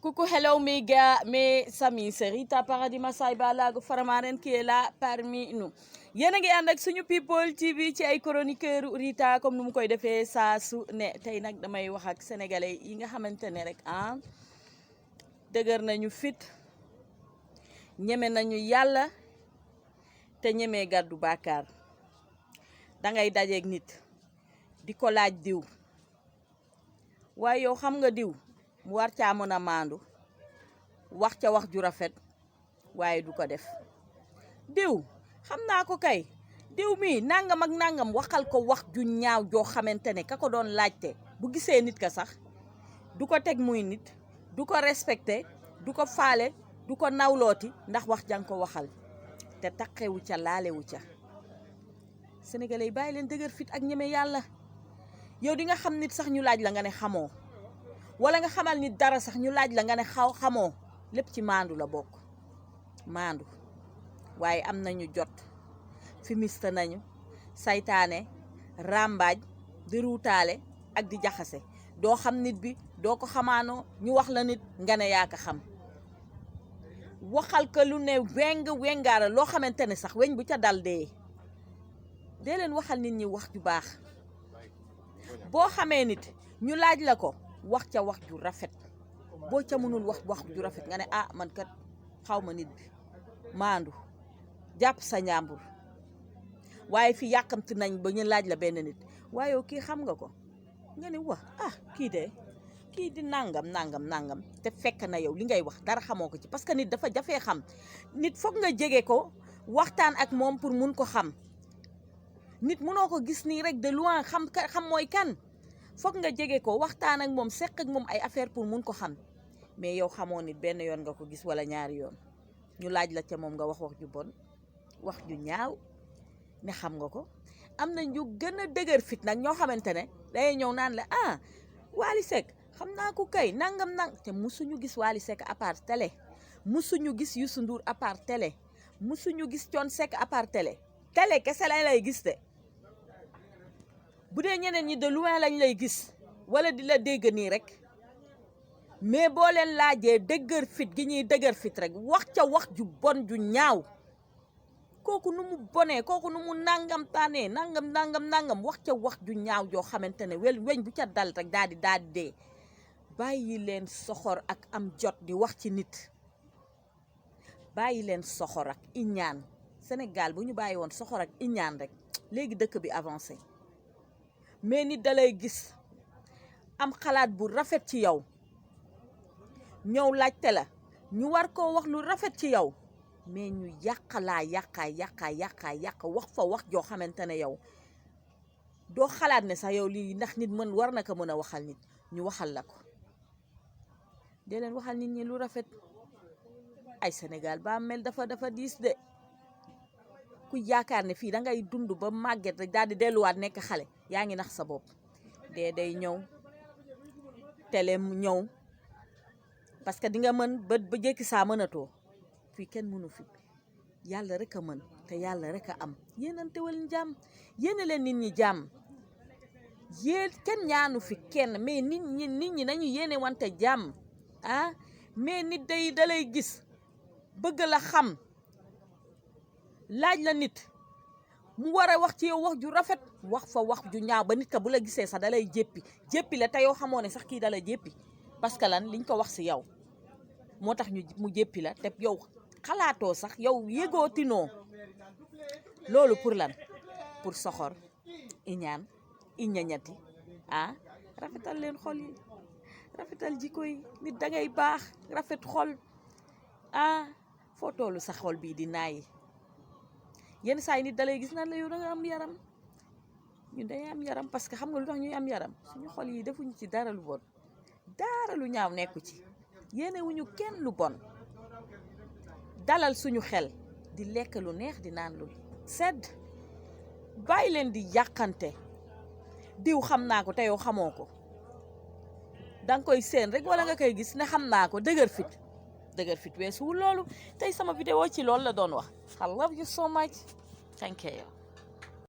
Coucou, hello mes gars, mes amis, c'est Rita Paradis Massaye Balago Faramaren qui est là parmi nous. Yéen a ngi ànd ak suñu People TV ci ay chroniqueur Rita comme nu mu koy defee saa su ne tey nag damay wax ak sénégalais yi nga xamante ne rek dëgër nañu fit ñeme nañu yàlla te ñeme gàddu bàkkaar dangay dajeeg nit di ko laaj diw waaye yow xam nga diw mu war caa mën a maandu wax ca wax ju rafet waaye du ko def diw xam naa ko kay diw mi nangam ak nangam waxal ko wax ju ñaaw joo xamante ne ka ko doon laajte bu gisee nit ka sax du ko teg muy nit du ko respecté du ko faale du ko nawlooti ndax wax jang ko waxal te taqewu ca laalewu ca. Sénégalais yi bàyyi leen dëgër fit ak ñeme yàlla. yow di nga xam nit sax ñu laaj la nga ne xamoo wala nga xamal nit dara sax ñu laaj la nga ne xamoo lépp ci maandu la bokk maandu waaye am nañu jot fimiste nañu saytaane ràmbaaj di ruutaale ak di jaxase doo xam nit bi doo ko xamaanoo ñu wax la nit nga ne yaa ko xam waxal ko lu ne wengaara loo xamante ne sax weñ bu ca dal dee leen waxal nit ñi wax ju baax boo xamee nit ñu laaj la ko wax ca wax ju rafet boo ca mënul wax ju rafet nga ne man kat xaw ma nit bi maandu jàpp sa njàmbur waaye fi yàkkamti nañ ba ñu laaj la benn nit waaye yow kii xam nga ko nga ne kii di nangam te fekk na yow li ngay wax dara xamoo ko ci parce que nit dafa jafee xam nit foog nga jege ko waxtaan ak moom pour mun ko xam nit mënoo ko gis nii rek de loin xam mooy kan foog nga jege ko waxtaan ak moom seq ak moom ay affaire pour mun ko xam mais yow xamoo nit benn yoon nga ko gis wala ñaari yoon ñu laaj la ca moom nga wax ju bon wax ju ñaaw ne xam nga ko. am na ñu gën a dëgër fit nag ñoo xamante ne day ñëw naan la Wally Seck xam naa ko kay nangam te musuñu gis Wally Seck à part télé musuñu gis Youssou Ndour à part télé musuñu gis Thione Seck à part télé kese lañ lay gis de. bu dee ñeneen ñi de loin lañ lay gis wala di la dégg nii rek mais boo leen laajee dëgër fit gi ñuy dëgër fit rek wax ca wax ju bon ju ñaaw kooku nu mu bonee kooku nu mu nangam taanee nangam wax ca wax ju ñaaw joo xamante ne weñ bu ca dal rek daal di dee. bàyyi leen soxor ak am jot di wax ci nit bàyyi leen soxor ak iñaan Sénégal bu ñu bàyyi woon soxor ak iñaan rek léegi dëkk bi avancé. mais nit dalay gis am xalaat bu rafet ci yow ñëw laajte la ñu war koo wax lu rafet ci yow mais ñu yàq wax fa wax joo xamante ne yow doo xalaat ne sax yow lii ndax nit war na ko mën a waxal nit ñu waxal la ko. dee leen waxal nit ñi lu rafet. ay Sénégal ba mel dafa diis de ku yaakaar ne fii dangay dund ba màgget rek daal di delluwaat nekk xale yaa ngi nax sa bopp. day ñëw télé ñëw parce que di nga mën ba jékki saa mënatoo fii kenn mënu fi yàlla rek a mën te yàlla rek a am yéenantewal jàmm yéene leen nit ñi jàmm kenn ñaanu fi kenn mais nit ñi nañu yéene wante jàmm mais nit dalay gis bëgg la xam laaj la nit mu war a wax ci yow wax ju rafet wax fa wax ju ñaaw ba nit ka bu la gisee sax dalay jéppi la te yow xamoo ne sax kii dalay jéppi parce que lan liñ ko wax si yow moo tax mu jéppi la te yow xalaatoo sax yow yëgoo tinoo loolu pour lan pour soxor iñaan iñañati rafetal leen xol yi rafetal jikko yi nit dangay baax rafet xol foo toolu sa xol bii di naayi yenn saa yi nit dalay gis naan la yow danga am yaram ñun dañuy am yaram parce que xam nga lu tax ñuy am yaram suñu xol yi defuñu ci dara lu bon dara lu ñaaw nekku ci yéenewuñu kenn lu bon dalal suñu xel di lekk lu neex di naan lu sedd bàyyi leen di yàqante diw xam naa ko te yow xamoo ko danga koy seen rek wala nga koy gis ne xam naa ko dëgër fit weesuwul loolu tey sama vidéo ci loolu la doon wax. I love you so much. Thank you.